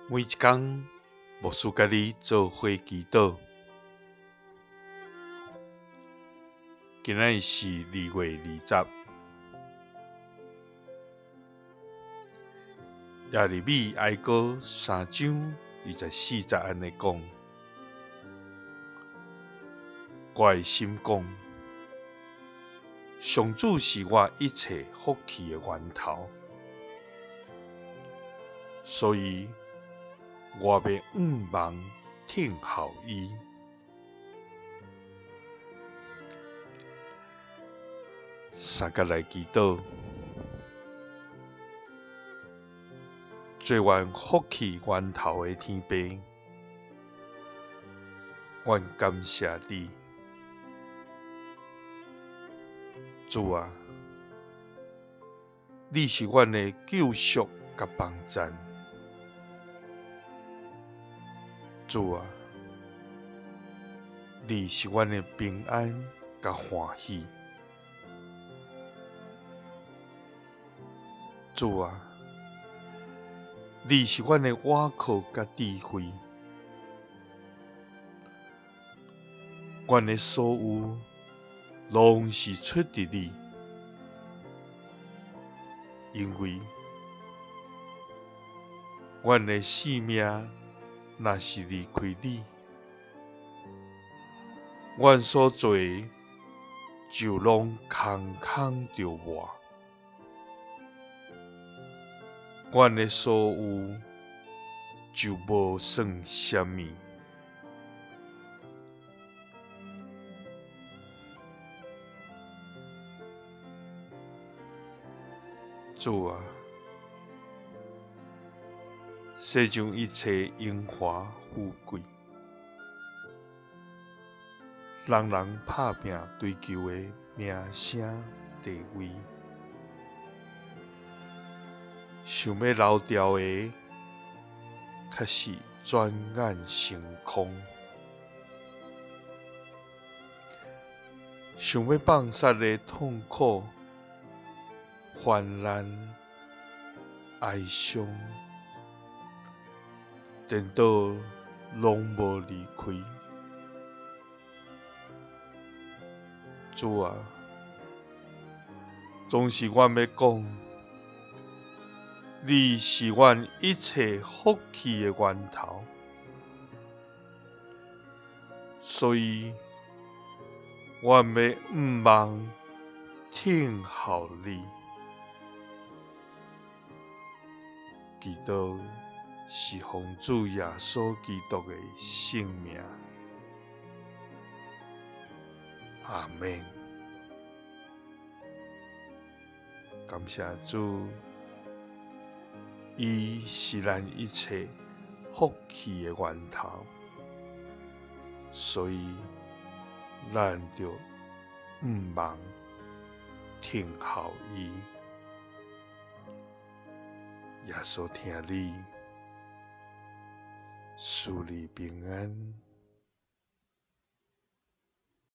每一工，牧師佮你做伙祈禱。今仔日是2月20，耶利米哀歌3章24節按呢講：我的心講，上主是我一切福氣的源頭，所以我欲向望聽候伊。三佮來祈禱，做阮福氣源頭的天父，阮感謝你，主啊，你是阮的救贖佮幫贊，主啊，你是阮的平安佮歡喜。主啊，你是阮的倚靠佮智慧，阮的所有攏是出佇你，因為阮的性命若是離開你，阮所做的就攏空空著活。阮的所有就無算啥物。主啊，世上一切榮華富貴，人人拍拚追求的名聲地位，想欲留牢的，卻是轉眼成空；想欲放殺的痛苦、患難、哀傷，顛倒攏無離開。主啊，總是阮欲講，你是阮一切福氣的源頭，所以阮欲向望聽候你。祈禱是奉主耶穌基督的聖名，阿們。感謝主，伊是咱一切福氣的源頭，所以咱著向望聽候伊。耶穌疼你，賜你平安。